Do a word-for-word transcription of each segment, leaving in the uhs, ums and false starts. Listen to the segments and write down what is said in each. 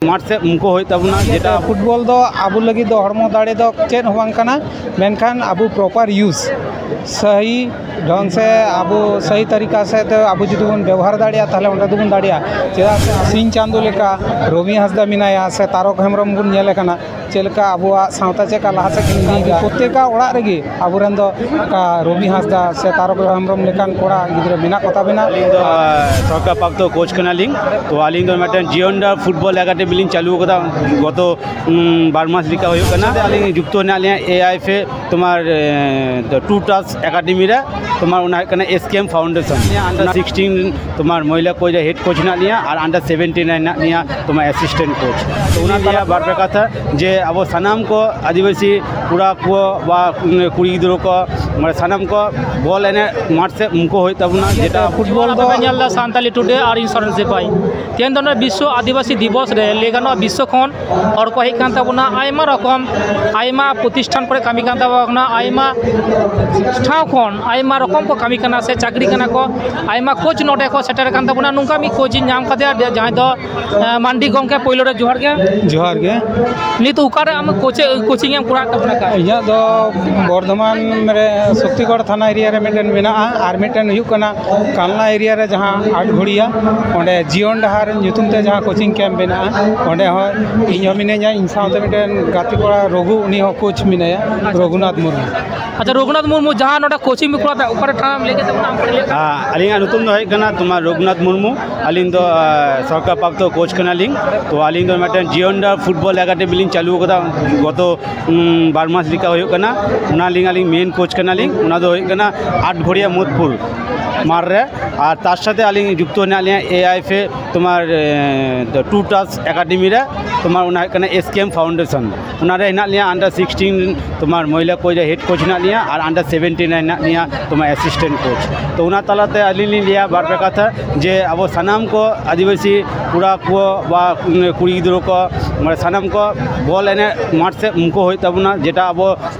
ᱢᱟᱴᱷ ᱥᱮᱫ ᱢᱩᱠᱷᱚ ᱦᱩᱭᱩᱜ ᱛᱟᱵᱚᱱᱟ, ᱡᱮᱴᱟ ᱯᱷᱩᱴᱵᱚᱞ ᱫᱚ ᱟᱵᱚ ᱞᱟᱹᱜᱤᱫ ᱫᱚ ᱦᱚᱲᱢᱚ ᱫᱟᱲᱮ ᱫᱚ ᱪᱮᱫ ᱦᱚᱸ ᱵᱟᱝ ᱠᱟᱱᱟ, ᱢᱮᱱᱠᱷᱟᱱ ᱟᱵᱚ ᱯᱨᱚᱯᱟᱨ ᱤᱭᱩᱡᱽ, ᱥᱟᱹᱦᱤ ᱰᱷᱚᱝ ᱥᱮ ᱟᱵᱚ ᱥᱟᱹᱦᱤ ᱛᱟᱹᱨᱤᱠᱟ ᱥᱮᱫ ᱛᱮ ᱟᱵᱚ ᱡᱩᱫᱤ ᱵᱚᱱ ᱵᱮᱵᱚᱦᱟᱨ ᱫᱟᱲᱮᱭᱟᱜᱼᱟ, ᱛᱟᱦᱚᱞᱮ ᱚᱸᱰᱮ ᱫᱚᱵᱚᱱ ᱫᱟᱲᱮᱭᱟᱜᱼᱟ᱾ ᱪᱮᱫᱟᱜ ᱥᱮ ᱥᱤᱧ ᱪᱟᱸᱫᱚ ᱞᱮᱠᱟ ᱨᱚᱵᱤ ᱦᱟᱸᱥᱫᱟ ᱢᱮᱱᱟᱭᱟ ᱥᱮ ᱛᱟᱨᱚᱠ ᱦᱮᱢᱵᱨᱚᱢ ᱵᱚᱱ ᱧᱮᱞᱮ ᱠᱟᱱᱟ, ᱪᱮᱫ ᱞᱮᱠᱟ ᱟᱵᱚᱣᱟᱜ ᱥᱟᱶᱛᱟ ᱪᱮᱫ ᱞᱮᱠᱟ ᱞᱟᱦᱟ ᱥᱮᱫ ᱵᱚᱱ ᱤᱫᱤᱭᱮᱫᱟ᱾ ᱯᱨᱚᱛᱛᱮᱠᱟ ᱚᱲᱟᱜ ᱨᱮᱜᱮ ᱟᱵᱚᱨᱮᱱ ᱫᱚ ᱚᱱᱠᱟ ᱨᱚᱵᱤ ᱦᱟᱸᱥᱫᱟ ᱥᱮ ᱛᱟᱨᱚᱠ ᱦᱮᱢᱵᱨᱚᱢ ᱞᱮᱠᱟᱱ ᱠᱚᱲᱟ ᱜᱤᱫᱽᱨᱟᱹ ᱢᱮᱱᱟᱜ ᱠᱚ ᱛᱟᱵᱮᱱᱟ᱾ ᱟᱹᱞᱤᱧ ᱫᱚ, ᱟᱨ ᱥᱚᱨᱠᱟᱨ ᱯᱨᱟᱯᱛᱚ ᱠᱳᱪ ᱠᱟᱱᱟᱞᱤᱧ᱾ ᱛᱚ, ᱟᱹᱞᱤᱧ ᱫᱚ ᱢᱤᱫᱴᱮᱱ ᱡᱤᱭᱚᱱ ᱰᱟᱨ ᱯᱷᱩᱴᱵᱚᱞ ᱮᱠᱟᱰᱮᱢᱤ ᱞᱤᱧ ᱪᱟᱹᱞᱩ ᱟᱠᱟᱫᱟ ᱜᱚᱛᱚ, ᱩᱢ, ᱵᱟᱨ ᱢᱟᱥ ᱞᱮᱠᱟ ᱦᱩᱭᱩᱜ ᱠᱟᱱᱟ᱾ ᱟᱹᱞᱤᱧ ᱡᱩᱠᱛᱚ ᱦᱮᱱᱟᱜ ᱞᱤᱧᱟ ᱮ ᱟᱭ ᱮᱯᱷ ᱮ, ᱛᱳᱢᱟᱨ, ᱮ, ᱴᱩ ᱴᱟᱥ ᱮᱠᱟᱰᱮᱢᱤ ᱨᱮ, ᱛᱳᱢᱟᱨ ᱚᱱᱟ ᱦᱩᱭᱩᱜ ᱠᱟᱱᱟ ᱮᱥ ᱠᱮ ᱮᱢ ᱯᱷᱟᱣᱩᱱᱰᱮᱥᱚᱱ᱾ ᱟᱱᱰᱟᱨ ᱥᱤᱠᱥᱴᱤᱱ ᱛᱳᱢᱟᱨ ᱢᱚᱦᱤᱞᱟ ᱠᱳᱪ ᱨᱮ ᱦᱮᱰ ᱠᱳᱪ ᱦᱮᱱᱟᱜ ᱞᱤᱧᱟ ᱟᱨ ᱟᱱᱰᱟᱨ ᱥᱮᱵᱷᱮᱱᱴᱤᱱ ᱨᱮ ᱦᱮᱱᱟᱜ ᱞᱤᱧᱟ ᱛᱳᱢᱟᱨ ᱮᱥᱤᱥᱴᱮᱱᱴ ᱠᱳᱪ᱾ ᱛᱚ, ᱚᱱᱟ ᱞᱟᱹᱭᱟ ᱵᱟᱨ ᱯᱮ ᱠᱟᱛᱷᱟ ᱡᱮ ᱟᱵᱚ ᱥᱟᱱᱟᱢ ᱠᱚ ᱟᱹᱫᱤᱵᱟᱹᱥᱤ ᱠᱚᱲᱟ ᱠᱚ ᱵᱟ ᱠᱩᱲᱤ ᱜᱤᱫᱽᱨᱟᱹ ᱠᱚ, ᱢᱟᱱᱮ ᱥᱟᱱᱟᱢ ᱠᱚ ᱵᱚᱞ ᱮᱱᱮᱡ ᱢᱟᱴᱷ ᱥᱮᱫ ᱢᱩᱠᱷᱚ ᱦᱩᱭᱩᱜ ᱛᱟᱵᱚᱱᱟ, ᱡᱮᱴᱟ ᱯᱷᱩᱴᱵᱚᱞ ᱫᱚ ᱧᱮᱞ ᱮᱫᱟ ᱥᱟᱱᱛᱟᱞᱤ ᱴᱩᱰᱮ ᱟᱨ ᱤᱧ ᱥᱚᱨᱮᱱ ᱥᱤᱯᱟᱹᱦᱤ᱾ ᱛᱮᱦᱮᱧ ᱫᱚ ᱱᱚᱰᱮ ᱵᱤᱥᱥᱚ ᱟᱹᱫᱤᱵᱟᱹᱥᱤ ᱫᱤᱵᱚᱥ ᱨᱮ ᱞᱟᱹᱭ ᱜᱟᱱᱚᱜᱼᱟ ᱵᱤᱥᱥᱚ ᱠᱷᱚᱱ ᱦᱚᱲ ᱠᱚ ᱦᱮᱡ ᱠᱟᱱ ᱛᱟᱵᱚᱱᱟ, ᱟᱭᱢᱟ ᱨᱚᱠᱚᱢ, ᱟᱭᱢᱟ ᱯᱨᱚᱛᱤᱥᱴᱷᱟᱱ ᱠᱚᱨᱮ ᱠᱟᱹᱢᱤ ᱠᱟᱱ ᱛᱟᱵᱚᱱᱟ, ᱟᱭᱢᱟ ᱴᱷᱟᱶ ᱠᱷᱚᱱ ᱟᱭᱢᱟ ᱨᱚᱠᱚᱢ ᱠᱚ ᱠᱟᱹᱢᱤ ᱠᱟᱱᱟ ᱥᱮ ᱪᱟᱹᱠᱨᱤ ᱠᱟᱱᱟ ᱠᱚ, ᱟᱭᱢᱟ ᱠᱳᱪ ᱱᱚᱰᱮ ᱠᱚ ᱥᱮᱴᱮᱨ ᱟᱠᱟᱱ ᱛᱟᱵᱚᱱᱟ᱾ ᱱᱚᱝᱠᱟ ᱢᱤᱫ ᱠᱳᱪ ᱤᱧ ᱧᱟᱢ ᱠᱟᱫᱮᱭᱟ, ᱡᱟᱦᱟᱸᱭ ᱫᱚ, ᱮ, ᱢᱟᱱᱰᱤ ᱜᱚᱢᱠᱮ, ᱯᱳᱭᱞᱳ ᱨᱮ ᱡᱚᱦᱟᱨ ᱜᱮ᱾ ᱡᱚᱦᱟᱨ ᱜᱮ᱾ ᱱᱤᱛ ᱚᱠᱟᱨᱮ ᱟᱢ ᱠᱳᱪ, ᱠᱳᱪᱤᱝ ᱮᱢ ᱠᱚᱨᱟᱣᱮᱫ ᱛᱟᱵᱚᱱᱟ? ᱤᱧᱟᱹᱜ ᱫᱚ ᱵᱚᱨᱫᱷᱚᱢᱟᱱ ᱨᱮ ᱥᱚᱠᱛᱤᱜᱚᱲ ᱛᱷᱟᱱᱟ ᱮᱨᱤᱭᱟ ᱨᱮ ᱢᱤᱫᱴᱮᱱ ᱢᱮᱱᱟᱜᱼᱟ, ᱟᱨ ᱢᱤᱫᱴᱮᱱ ᱦᱩᱭᱩᱜ ᱠᱟᱱᱟ ᱠᱟᱞᱱᱟ ᱮᱨᱤᱭᱟ ᱨᱮ ᱡᱟᱦᱟᱸ ᱟᱴᱜᱷᱚᱲᱤᱭᱟ, ᱚᱸᱰᱮ ᱡᱤᱭᱚᱱ ᱰᱟᱦᱟᱨ ᱧᱩᱛᱩᱢ ᱛᱮ ᱡᱟᱦᱟᱸ ᱠᱳᱪᱤᱝ ᱠᱮᱢᱯ ᱢᱮᱱᱟᱜᱼᱟ, ᱚᱸᱰᱮ ᱦᱚᱸ ᱤᱧ ᱦᱚᱸ ᱢᱤᱱᱟᱹᱧᱟ, ᱤᱧ ᱥᱟᱶᱛᱮ ᱢᱤᱫᱴᱮᱱ ᱜᱟᱛᱮ ᱠᱚᱲᱟ ᱨᱚᱜᱷᱩ, ᱩᱱᱤ ᱦᱚᱸ ᱠᱳᱪ ᱢᱮᱱᱟᱭᱟ, ᱨᱚᱜᱷᱩᱱᱟᱛᱷ ᱢᱩᱨᱢᱩ᱾ ᱟᱪᱪᱷᱟ, ᱨᱚᱜᱷᱩᱱᱟᱛᱷ ᱢᱩᱨᱢᱩ, ᱡᱟᱦᱟᱸ ᱱᱚᱰᱮ ᱠᱳᱪᱤᱝ ᱯᱮ ᱠᱚᱨᱟᱣ ᱮᱫᱟ, ᱚᱠᱟᱨᱮ ᱴᱷᱟᱶ ᱮᱢ ᱞᱟᱹᱭ ᱠᱮᱫ ᱛᱟᱵᱚᱱᱟ ᱟᱢ ᱠᱟᱹᱴᱤᱡ ᱞᱟᱹᱭ ᱢᱮ? ᱟᱹᱞᱤᱧᱟᱜ ᱧᱩᱛᱩᱢ ᱫᱚ ᱦᱩᱭᱩᱜ ᱠᱟᱱᱟ ᱛᱳᱢᱟᱨ ᱨᱚᱜᱷᱩᱱᱟᱛᱷ ᱢᱩᱨᱢᱩ᱾ ᱟᱹᱞᱤᱧ ᱫᱚ, ᱟᱸ, ᱥᱚᱨᱠᱟᱨ ᱯᱨᱟᱯᱛᱚ ᱠᱳᱪ ᱠᱟᱱᱟᱞᱤᱧ᱾ ᱛᱚ, ᱟᱹᱞᱤᱧ ᱫᱚ ᱢᱤᱫᱴᱮᱱ ᱡᱤᱭᱚᱱ ᱰᱟᱦᱟᱨ ᱯᱷᱩᱴᱵᱚᱞ ᱮᱠᱟᱰᱮᱢᱤ ᱞᱤᱧ ᱪᱟᱹᱞᱩ ᱟᱠᱟᱫᱟ ᱜᱚᱛᱚ, ᱩᱸ, ᱵᱟᱨ ᱢᱟᱥ ᱞᱮᱠᱟ ᱦᱩᱭᱩᱜ ᱠᱟᱱᱟ᱾ ᱚᱱᱟ ᱞᱤᱧ ᱟᱹᱞᱤᱧ ᱢᱮᱱ ᱠᱳᱪ ᱠᱟᱱᱟᱞᱤᱧ᱾ ᱚᱱᱟ ᱫᱚ ᱦᱩᱭᱩᱜ ᱠᱟᱱᱟ ᱟᱴᱜᱷᱚᱲᱤᱭᱟ ᱢᱳᱫᱽᱯᱩᱨ ᱢᱟᱴᱷ ᱨᱮ᱾ ᱟᱨ ᱛᱟᱨ ᱥᱟᱛᱷᱮ ᱟᱹᱞᱤᱧ ᱡᱩᱠᱛᱚ ᱦᱮᱱᱟᱜ ᱞᱤᱧᱟ ᱮ ᱟᱭ ᱮᱯᱷ ᱮ ᱛᱳᱢᱟᱨ, ᱮ, ᱴᱩ ᱴᱟᱥ ᱮᱠᱟᱰᱮᱢᱤ ᱨᱮ, ᱛᱳᱢᱟᱨ ᱚᱱᱟ ᱦᱩᱭᱩᱜ ᱠᱟᱱᱟ ᱮᱥ ᱠᱮ ᱮᱢ ᱯᱷᱟᱣᱩᱱᱰᱮᱥᱚᱱ᱾ ᱚᱱᱟ ᱨᱮ ᱦᱮᱱᱟᱜ ᱞᱤᱧᱟ ᱟᱱᱰᱟᱨ ᱥᱤᱠᱥᱴᱤᱱ ᱛᱳᱢᱟᱨ ᱢᱚᱦᱤᱞᱟ ᱠᱳᱪ ᱨᱮ ᱦᱮᱰ ᱠᱳᱪ ᱦᱮᱱᱟᱜ ᱞᱤᱧᱟ ᱟᱨ ᱟᱱᱰᱟᱨ ᱥᱮᱵᱷᱮᱱᱴᱤᱱ ᱨᱮ ᱦᱮᱱᱟᱜ ᱞᱤᱧᱟ ᱛᱳᱢᱟᱨ ᱮᱥᱤᱥᱴᱮᱱᱴ ᱠᱳᱪ᱾ ᱛᱚ, ᱚᱱᱟ ᱛᱟᱞᱟᱛᱮ ᱟᱹᱞᱤᱧ ᱞᱤᱧ ᱞᱟᱹᱭᱟ ᱵᱟᱨ ᱯᱮ ᱠᱟᱛᱷᱟ ᱡᱮ ᱟᱵᱚ ᱥᱟᱱᱟᱢ ᱠᱚ ᱟᱹᱫᱤᱵᱟᱹᱥᱤ ᱠᱚᱲᱟ ᱠᱚ ᱵᱟ ᱠᱩᱲᱤ ᱜᱤᱫᱽᱨᱟᱹ ᱠᱚ, ᱢᱟᱱᱮ ᱥᱟᱱᱟᱢ ᱠᱚ ᱵᱚᱞ ᱮᱱᱮᱡ ᱢᱟᱴᱷ ᱥᱮᱫ ᱢᱩᱠᱷᱚ ᱦᱩᱭᱩᱜ ᱛᱟᱵᱚᱱᱟ, ᱡᱮᱴᱟ ᱟᱵᱚ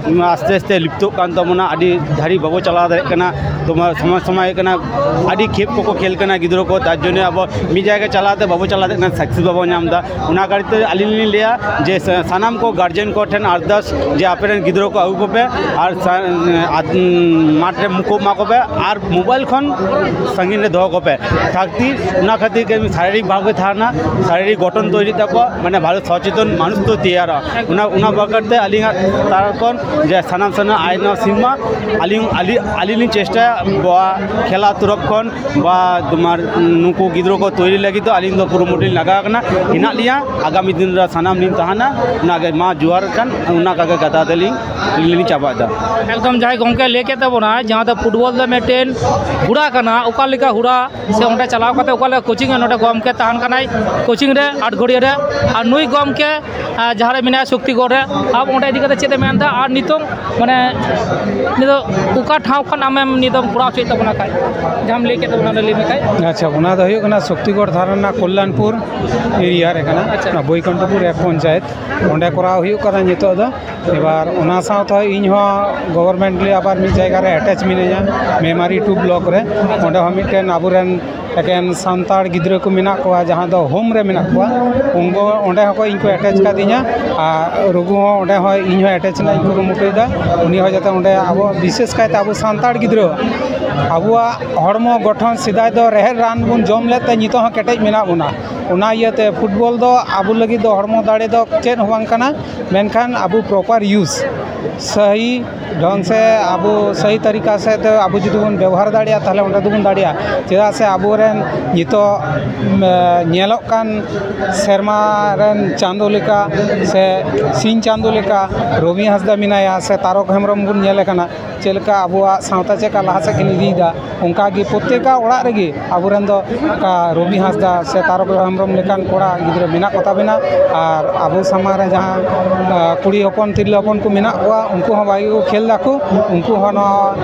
ᱟᱥᱛᱮ ᱟᱥᱛᱮ ᱞᱤᱯᱛᱚᱜ ᱠᱟᱱ ᱛᱟᱵᱚᱱᱟ, ᱟᱹᱰᱤ ᱫᱷᱟᱹᱨᱤᱡ ᱵᱟᱵᱚ ᱪᱟᱞᱟᱣ ᱫᱟᱲᱮᱭᱟᱜ ᱠᱟᱱᱟ᱾ ᱛᱳᱢᱟᱨ ᱥᱚᱢᱟᱡᱽ ᱥᱚᱢᱟᱡᱽ ᱦᱩᱭᱩᱜ ᱠᱟᱱᱟ ᱟᱹᱰᱤ ᱠᱷᱮᱯ ᱠᱚᱠᱚ ᱠᱷᱮᱞ ᱠᱟᱱᱟ ᱜᱤᱫᱽᱨᱟᱹ ᱠᱚ, ᱛᱟᱨ ᱡᱚᱱᱱᱚ ᱟᱵᱚ ᱢᱤᱫ ᱡᱟᱭᱜᱟ ᱪᱟᱞᱟᱣ ᱛᱮ ᱵᱟᱵᱚ ᱪᱟᱞᱟᱣ ᱫᱟᱲᱮᱭᱟᱜ ᱠᱟᱱᱟ, ᱥᱟᱠᱥᱮᱥ ᱵᱟᱵᱚ ᱧᱟᱢ ᱮᱫᱟ᱾ ᱚᱱᱟ ᱠᱷᱟᱹᱛᱤᱨ ᱛᱮ ᱟᱹᱞᱤᱧ ᱞᱤᱧ ᱞᱟᱹᱭᱟ ᱡᱮ ᱥᱟ-, ᱥᱟᱱᱟᱢ ᱠᱚ ᱜᱟᱨᱡᱮᱱ ᱠᱚ ᱴᱷᱮᱱ ᱟᱨᱫᱟᱥ ᱡᱮ ᱟᱯᱮ ᱨᱮᱱ ᱜᱤᱫᱽᱨᱟᱹ ᱠᱚ ᱟᱹᱜᱩ ᱠᱚᱯᱮ ᱟᱨ ᱥᱟ-, ᱟᱫ-, ᱢᱟᱴᱷ ᱨᱮ ᱢᱩᱠᱩ ᱮᱢᱟ ᱠᱚᱯᱮ ᱟᱨ ᱢᱳᱵᱟᱭᱤᱞ ᱠᱷᱚᱱ ᱥᱟᱺᱜᱤᱧ ᱨᱮ ᱫᱚᱦᱚ ᱠᱚᱯᱮ᱾ ᱠᱷᱟᱹᱛᱤᱨ, ᱚᱱᱟ ᱠᱷᱟᱹᱛᱤᱨ ᱜᱮ ᱥᱟᱨᱤᱨᱤᱠ ᱵᱷᱟᱵᱮ ᱛᱟᱦᱮᱱᱟ, ᱥᱟᱨᱤᱨᱤᱠ ᱜᱚᱴᱷᱚᱱ ᱛᱚᱭᱨᱤᱜ ᱛᱟᱠᱚᱣᱟ, ᱢᱟᱱᱮ ᱵᱷᱟᱞᱮ ᱥᱚᱪᱮᱛᱚᱱ ᱢᱟᱱᱩᱥ ᱛᱚ ᱛᱮᱭᱟᱨᱟ᱾ ᱚᱱᱟ, ᱚᱱᱟ ᱵᱟᱠᱷᱨᱟ ᱛᱮ ᱟᱹᱞᱤᱧᱟᱜ ᱛᱟᱨᱟ ᱠᱷᱚᱱ ᱡᱮ ᱥᱟᱱᱟᱢ ᱥᱟᱱᱟᱢ ᱟᱭᱢᱟ ᱥᱤᱱᱢᱟ ᱟᱹᱞᱤᱧ, ᱟᱹᱞᱤᱧ, ᱟᱹᱞᱤᱧ ᱞᱤᱧ ᱪᱮᱥᱴᱟᱭᱟ ᱵᱟ ᱠᱷᱮᱞᱟ ᱛᱚᱨᱚᱯ ᱠᱷᱚᱱ ᱵᱟ ᱛᱳᱢᱟᱨ ᱱᱩᱠᱩ ᱜᱤᱫᱽᱨᱟᱹ ᱠᱚ ᱛᱚᱭᱨᱤ ᱞᱟᱹᱜᱤᱫ ᱫᱚ ᱟᱹᱞᱤᱧ ᱫᱚ ᱠᱩᱨᱩᱢᱩᱴᱩ ᱞᱤᱧ ᱞᱟᱜᱟᱣ ᱠᱟᱱᱟ, ᱦᱮᱱᱟᱜ ᱞᱤᱧᱟ, ᱟᱜᱟᱢᱤ ᱫᱤᱱ ᱨᱮ ᱥᱟᱱᱟᱢ ᱞᱤᱧ ᱛᱟᱦᱮᱱᱟ᱾ ᱚᱱᱟᱜᱮ ᱢᱟ ᱡᱚᱦᱟᱨ ᱠᱟᱱ, ᱚᱱᱟ ᱠᱚᱜᱮ ᱠᱟᱛᱷᱟ ᱛᱮᱞᱤᱧ, ᱟᱹᱞᱤᱧ ᱞᱤᱧ ᱪᱟᱵᱟᱭᱮᱫᱟ᱾ ᱮᱠᱫᱚᱢ ᱡᱟᱦᱟᱸᱭ ᱜᱚᱢᱠᱮ ᱞᱟᱹᱭ ᱠᱮᱫ ᱛᱟᱵᱚᱱᱟ, ᱡᱟᱦᱟᱸ ᱫᱚ ᱯᱷᱩᱴᱵᱚᱞ ᱫᱚ ᱢᱤᱫᱴᱮᱱ ᱦᱩᱲᱟ ᱠᱟᱱᱟ, ᱚᱠᱟ ᱞᱮᱠᱟ ᱦᱩᱲᱟ ᱥᱮ ᱚᱸᱰᱮ ᱪᱟᱞᱟᱣ ᱠᱟᱛᱮ ᱚᱠᱟ ᱞᱮᱠᱟ ᱠᱳᱪᱤᱝ ᱮ, ᱱᱚᱰᱮ ᱜᱚᱢᱠᱮ ᱛᱟᱦᱮᱱ ᱠᱟᱱᱟᱭ ᱠᱳᱪᱤᱝ ᱨᱮ ᱟᱴ ᱜᱷᱟᱹᱲᱤᱭᱟᱹ ᱨᱮ, ᱟᱨ ᱱᱩᱭ ᱜᱚᱢᱠᱮ ᱟᱨ ᱡᱟᱦᱟᱸ ᱨᱮ ᱢᱮᱱᱟᱭᱟ ᱥᱚᱠᱛᱤᱜᱚᱲ ᱨᱮ, ᱟᱢ ᱚᱸᱰᱮ ᱤᱫᱤ ᱠᱟᱛᱮ ᱪᱮᱫ ᱮᱢ ᱢᱮᱱᱫᱟ? ᱟᱨ ᱱᱤᱛᱚᱝ ᱢᱟᱱᱮ ᱱᱤᱛᱚᱜ ᱚᱠᱟ ᱴᱷᱟᱶ ᱠᱷᱚᱱ ᱟᱢᱮᱢ ᱱᱤᱛᱚᱜ ᱠᱚᱨᱟᱣ ᱦᱚᱪᱚᱭᱮᱫ ᱛᱟᱵᱚᱱᱟ ᱠᱷᱟᱡ, ᱡᱟᱦᱟᱸᱢ ᱞᱟᱹᱭ ᱠᱮᱫ ᱛᱟᱵᱚᱱᱟ, ᱚᱱᱟ ᱞᱟᱹᱭ ᱢᱮ ᱠᱷᱟᱡ᱾ ᱟᱪᱪᱷᱟ, ᱚᱱᱟ ᱫᱚ ᱦᱩᱭᱩᱜ ᱠᱟᱱᱟ ᱥᱚᱠᱛᱤᱜᱚᱲ ᱛᱷᱟᱱᱟ ᱨᱮᱱᱟᱜ ᱠᱚᱞᱞᱟᱱᱯᱩᱨ ᱮᱨᱤᱭᱟ ᱨᱮ ᱠᱟᱱᱟ, ᱟᱪᱪᱷᱟ᱾ ᱚᱱᱟ ᱵᱳᱭᱠᱚᱱᱴᱷᱚᱯᱩᱨ ᱮᱠ ᱯᱚᱧᱪᱟᱭᱮᱛ, ᱚᱸᱰᱮ ᱠᱚᱨᱟᱣ ᱦᱩᱭᱩᱜ ᱠᱟᱱᱟ ᱱᱤᱛᱚᱜ ᱫᱚ᱾ ᱮᱵᱟᱨ ᱚᱱᱟ ᱥᱟᱶᱛᱮ ᱤᱧ ᱦᱚᱸ ᱜᱚᱵᱷᱚᱨᱱᱢᱮᱱᱴ ᱞᱤᱭᱮ ᱟᱵᱟᱨ ᱢᱤᱫ ᱡᱟᱭᱜᱟ ᱨᱮ ᱮᱴᱮᱪ ᱢᱤᱱᱟᱹᱧᱟ, ᱢᱮᱢᱟᱨᱤ ᱴᱩ ᱵᱞᱚᱠ ᱨᱮ᱾ ᱚᱸᱰᱮ ᱦᱚᱸ ᱢᱤᱫᱴᱮᱱ ᱟᱵᱚᱨᱮᱱ ᱮᱠᱮᱱ ᱥᱟᱱᱛᱟᱲ ᱜᱤᱫᱽᱨᱟᱹ ᱠᱚ ᱢᱮᱱᱟᱜ ᱠᱚᱣᱟ, ᱡᱟᱦᱟᱸ ᱫᱚ ᱦᱳᱢ ᱨᱮ ᱢᱮᱱᱟᱜ ᱠᱚᱣᱟ, ᱩᱱᱠᱩ ᱚᱸᱰᱮ ᱦᱚᱸᱠᱚ ᱤᱧ ᱠᱚ ᱮᱴᱮᱪ ᱠᱟᱫᱤᱧᱟ᱾ ᱟᱨ ᱨᱩᱜᱩ ᱦᱚᱸ ᱚᱸᱰᱮ ᱦᱚᱸ ᱤᱧ ᱦᱚᱸ ᱮᱴᱮᱪ ᱨᱮᱱᱟᱜ ᱤᱧ ᱠᱩᱨᱩᱢᱩᱴᱩᱭᱮᱫᱟ᱾ ᱩᱱᱤ ᱦᱚᱸ ᱡᱟᱛᱮ ᱚᱸᱰᱮ ᱟᱵᱚ, ᱵᱤᱥᱮᱥ ᱠᱟᱭᱛᱮ ᱟᱵᱚ ᱥᱟᱱᱛᱟᱲ ᱜᱤᱫᱽᱨᱟᱹ, ᱟᱵᱚᱣᱟᱜ ᱦᱚᱲᱢᱚ ᱜᱚᱴᱷᱚᱱ ᱥᱮᱫᱟᱭ ᱫᱚ ᱨᱮᱦᱮᱫ ᱨᱟᱱ ᱵᱚᱱ ᱡᱚᱢ ᱞᱮᱫ ᱛᱮ ᱱᱤᱛᱚᱜ ᱦᱚᱸ ᱠᱮᱴᱮᱡ ᱢᱮᱱᱟᱜ ᱵᱚᱱᱟ᱾ ᱚᱱᱟ ᱤᱭᱟᱹᱛᱮ ᱯᱷᱩᱴᱵᱚᱞ ᱫᱚ ᱟᱵᱚ ᱞᱟᱹᱜᱤᱫ ᱫᱚ ᱦᱚᱲᱢᱚ ᱫᱟᱲᱮ ᱫᱚ ᱪᱮᱫ ᱦᱚᱸ ᱵᱟᱝ ᱠᱟᱱᱟ, ᱢᱮᱱᱠᱷᱟᱱ ᱟᱵᱚ ᱯᱨᱚᱯᱟᱨ ᱤᱭᱩᱡᱽ, ᱥᱟᱹᱦᱤ ᱰᱷᱚᱝ ᱥᱮ ᱟᱵᱚ ᱥᱟᱹᱦᱤ ᱛᱟᱹᱨᱤᱠᱟ ᱥᱮᱫ ᱛᱮ ᱟᱵᱚ ᱡᱩᱫᱤ ᱵᱚᱱ ᱵᱮᱵᱚᱦᱟᱨ ᱫᱟᱲᱮᱭᱟᱜᱼᱟ, ᱛᱟᱦᱚᱞᱮ ᱚᱸᱰᱮ ᱫᱚᱵᱚᱱ ᱫᱟᱲᱮᱭᱟᱜᱼᱟ᱾ ᱪᱮᱫᱟᱜ ᱥᱮ ᱟᱵᱚᱨᱮᱱ ᱱᱤᱛᱚᱜ, ᱩᱢ, ᱧᱮᱞᱚᱜ ᱠᱟᱱ ᱥᱮᱨᱢᱟ ᱨᱮᱱ ᱪᱟᱸᱫᱚ ᱞᱮᱠᱟ ᱥᱮ ᱥᱤᱧ ᱪᱟᱸᱫᱚ ᱞᱮᱠᱟ ᱨᱚᱵᱤ ᱦᱟᱸᱥᱫᱟ ᱢᱮᱱᱟᱭᱟ, ᱥᱮ ᱛᱟᱨᱚᱠ ᱦᱮᱢᱵᱨᱚᱢ ᱵᱚᱱ ᱧᱮᱞᱮ ᱠᱟᱱᱟ, ᱪᱮᱫ ᱞᱮᱠᱟ ᱟᱵᱚᱣᱟᱜ ᱥᱟᱶᱛᱟ ᱪᱮᱫ ᱞᱮᱠᱟ ᱞᱟᱦᱟ ᱥᱮᱫ ᱠᱤᱱ ᱤᱫᱤᱭᱮᱫᱟ, ᱚᱱᱠᱟ ᱜᱮ ᱯᱨᱚᱛᱛᱮᱠᱟ ᱚᱲᱟᱜ ᱨᱮᱜᱮ ᱟᱵᱚᱨᱮᱱ ᱫᱚ ᱚᱱᱠᱟ ᱨᱚᱵᱤ ᱦᱟᱸᱥᱫᱟ ᱥᱮ ᱛᱟᱨᱚᱠ ᱦᱮᱢᱵᱨᱚᱢ ᱞᱮᱠᱟᱱ ᱠᱚᱲᱟ ᱜᱤᱫᱽᱨᱟᱹ ᱢᱮᱱᱟᱜ ᱠᱚ ᱛᱟᱵᱮᱱᱟ᱾ ᱟᱨ ᱟᱵᱚ ᱥᱟᱢᱟᱝ ᱨᱮ ᱡᱟᱦᱟᱸ, ᱟ, ᱠᱩᱲᱤ ᱦᱚᱯᱚᱱ, ᱛᱤᱨᱞᱟᱹ ᱦᱚᱯᱚᱱ ᱠᱚ ᱢᱮᱱᱟᱜ ᱠᱚᱣᱟ, ᱩᱱᱠᱩ ᱦᱚᱸ ᱵᱷᱟᱜᱮ ᱠᱚ ᱠᱷᱮᱞ ᱫᱟᱠᱚ᱾ ᱩᱱᱠᱩ ᱦᱚᱸ ᱱᱚᱣᱟ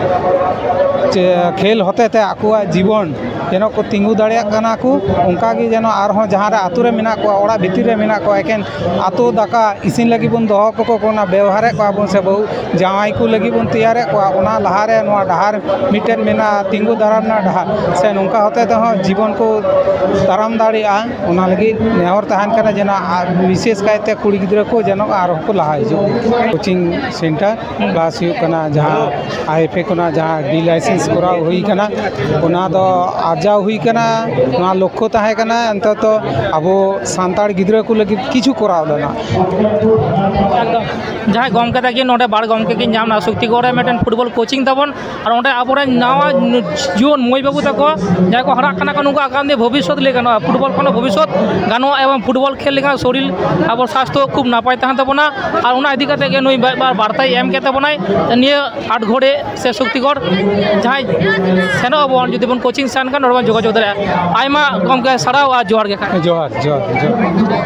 ᱪᱮ ᱠᱷᱮᱞ ᱦᱚᱛᱮ ᱛᱮ ᱟᱠᱚᱣᱟᱜ ᱡᱤᱵᱚᱱ ᱡᱮᱱᱚ ᱠᱚ ᱛᱤᱸᱜᱩ ᱫᱟᱲᱮᱭᱟᱜ ᱠᱟᱱᱟ ᱠᱚ᱾ ᱚᱱᱠᱟ ᱜᱮ ᱡᱮᱱᱚ ᱟᱨᱦᱚᱸ ᱡᱟᱦᱟᱸ ᱨᱮ ᱟᱹᱛᱩ ᱨᱮ ᱢᱮᱱᱟᱜ ᱠᱚᱣᱟ, ᱚᱲᱟᱜ ᱵᱷᱤᱛᱤᱨ ᱨᱮ ᱢᱮᱱᱟᱜ ᱠᱚᱣᱟ, ᱮᱠᱮᱱ ᱟᱹᱛᱩ ᱫᱟᱠᱟ ᱤᱥᱤᱱ ᱞᱟᱹᱜᱤᱫ ᱵᱚᱱ ᱫᱚᱦᱚ ᱠᱟᱠᱚ ᱠᱟᱱᱟ, ᱵᱮᱣᱦᱟᱨᱮᱫ ᱠᱚᱣᱟ ᱵᱚᱱ ᱥᱮ ᱵᱟᱹᱦᱩ ᱡᱟᱶᱟᱭ ᱠᱚ ᱞᱟᱹᱜᱤᱫ ᱵᱚᱱ ᱛᱮᱭᱟᱨᱮᱫ ᱠᱚᱣᱟ, ᱚᱱᱟ ᱞᱟᱦᱟᱨᱮ ᱱᱚᱣᱟ ᱰᱟᱦᱟᱨ ᱢᱤᱫᱴᱮᱱ ᱢᱮᱱᱟᱜᱼᱟ, ᱛᱤᱸᱜᱩ ᱫᱟᱨᱟᱢ ᱨᱮᱱᱟᱜ ᱰᱟᱦᱟᱨ ᱥᱮ ᱱᱚᱝᱠᱟ ᱦᱚᱛᱮ ᱛᱮᱦᱚᱸ ᱡᱤᱵᱚᱱ ᱠᱚ ᱛᱟᱲᱟᱢ ᱫᱟᱲᱮᱭᱟᱜᱼᱟ᱾ ᱚᱱᱟ ᱞᱟᱹᱜᱤᱫ ᱱᱮᱦᱚᱨ ᱛᱟᱦᱮᱱ ᱠᱟᱱᱟ ᱡᱮ ᱱᱚᱣᱟ ᱵᱤᱥᱮᱥ ᱠᱟᱭᱛᱮ ᱠᱩᱲᱤ ᱜᱤᱫᱽᱨᱟᱹ ᱠᱚ ᱡᱮᱱᱚ ᱟᱨᱦᱚᱸ ᱠᱚ ᱞᱟᱦᱟ ᱦᱤᱡᱩᱜ᱾ ᱠᱳᱪᱤᱝ ᱥᱮᱱᱴᱟᱨ ᱯᱞᱟᱥ ᱦᱩᱭᱩᱜ ᱠᱟᱱᱟ ᱡᱟᱦᱟᱸ ᱟᱭ ᱮᱯᱷ ᱮ ᱠᱷᱚᱱᱟᱜ ᱡᱟᱦᱟᱸ ᱰᱤ ᱞᱟᱭᱥᱮᱱᱥ ᱠᱚᱨᱟᱣ ᱦᱩᱭ ᱠᱟᱱᱟ, ᱚᱱᱟ ᱫᱚ ᱟᱨᱡᱟᱣ ᱦᱩᱭ ᱠᱟᱱᱟ᱾ ᱱᱚᱣᱟ ᱞᱚᱠᱠᱷᱚ ᱛᱟᱦᱮᱸ ᱠᱟᱱᱟ ᱚᱱᱛᱚᱛᱚ ᱟᱵᱚ ᱥᱟᱱᱛᱟᱲ ᱜᱤᱫᱽᱨᱟᱹ ᱠᱚ ᱞᱟᱹᱜᱤᱫ ᱠᱤᱪᱷᱩ ᱠᱚᱨᱟᱣ ᱨᱮᱱᱟᱜ᱾ ᱮᱠᱫᱚᱢ᱾ ᱡᱟᱦᱟᱸᱭ ᱜᱚᱢᱠᱮ ᱛᱟᱹᱠᱤᱱ ᱱᱚᱰᱮ ᱵᱟᱨ ᱜᱚᱢᱠᱮ ᱠᱤᱱ ᱧᱟᱢ ᱮᱱᱟ, ᱥᱚᱠᱛᱤᱜᱚᱲ ᱨᱮ ᱢᱤᱫᱴᱮᱱ ᱯᱷᱩᱴᱵᱚᱞ ᱠᱳᱪᱤᱝ ᱛᱟᱵᱚᱱ, ᱟᱨ ᱚᱸᱰᱮ ᱟᱵᱚᱨᱮᱱ ᱱᱟᱣᱟ ᱡᱩᱣᱟᱹᱱ ᱢᱟᱹᱭ ᱵᱟᱹᱵᱩ ᱛᱟᱠᱚ ᱡᱟᱦᱟᱸᱭ ᱠᱚ ᱦᱟᱨᱟᱜ ᱠᱟᱱᱟ ᱠᱚ, ᱱᱩᱠᱩ ᱟᱜᱟᱢ ᱫᱤᱱ ᱵᱷᱚᱵᱤᱥᱥᱚᱛ ᱞᱟᱹᱭ ᱜᱟᱱᱚᱜᱼᱟ, ᱯᱷᱩᱴᱵᱚᱞ ᱠᱷᱚᱱ ᱦᱚᱸ ᱵᱷᱚᱵᱤᱥᱥᱚᱛ ᱜᱟᱱᱚᱜᱼᱟ ᱮᱵᱚᱝ ᱯᱷᱩᱴᱵᱚᱞ ᱠᱷᱮᱞ ᱞᱮᱠᱷᱟᱱ ᱥᱚᱨᱤᱨ ᱟᱵᱚ ᱥᱟᱥᱛᱷᱚ ᱠᱷᱩᱵ ᱱᱟᱯᱟᱭ ᱛᱟᱦᱮᱱ ᱛᱟᱵᱚᱱᱟ᱾ ᱟᱨ ᱚᱱᱟ ᱤᱫᱤ ᱠᱟᱛᱮ ᱜᱮ ᱱᱩᱭ ᱵᱟ-, ᱵᱟ-, ᱵᱟᱨᱛᱟᱭ ᱮᱢ ᱠᱮᱫ ᱛᱟᱵᱚᱱᱟᱭ᱾ ᱱᱤᱭᱟᱹ ᱟᱴᱜᱷᱚᱲᱮ ᱥᱮ ᱥᱚᱠᱛᱤᱜᱚᱲ ᱡᱟᱦᱟᱸᱭ ᱥᱮᱱᱚᱜ ᱟᱵᱚᱱ, ᱡᱩᱫᱤ ᱵᱚᱱ ᱠᱳᱪᱤᱝ ᱥᱮᱱ ᱠᱷᱟᱱ ᱱᱚᱰᱮ ᱵᱚᱱ ᱡᱳᱜᱟᱡᱳᱜᱽ ᱫᱟᱲᱮᱭᱟᱜᱼᱟ᱾ ᱟᱭᱢᱟ ᱜᱚᱢᱠᱮ ᱥᱟᱨᱦᱟᱣ ᱟᱨ ᱡᱚᱦᱟᱨ ᱜᱮ ᱠᱷᱟᱱ᱾ ᱡᱚᱦᱟᱨ, ᱡᱚᱦᱟᱨ, ᱡᱚᱦᱟᱨ᱾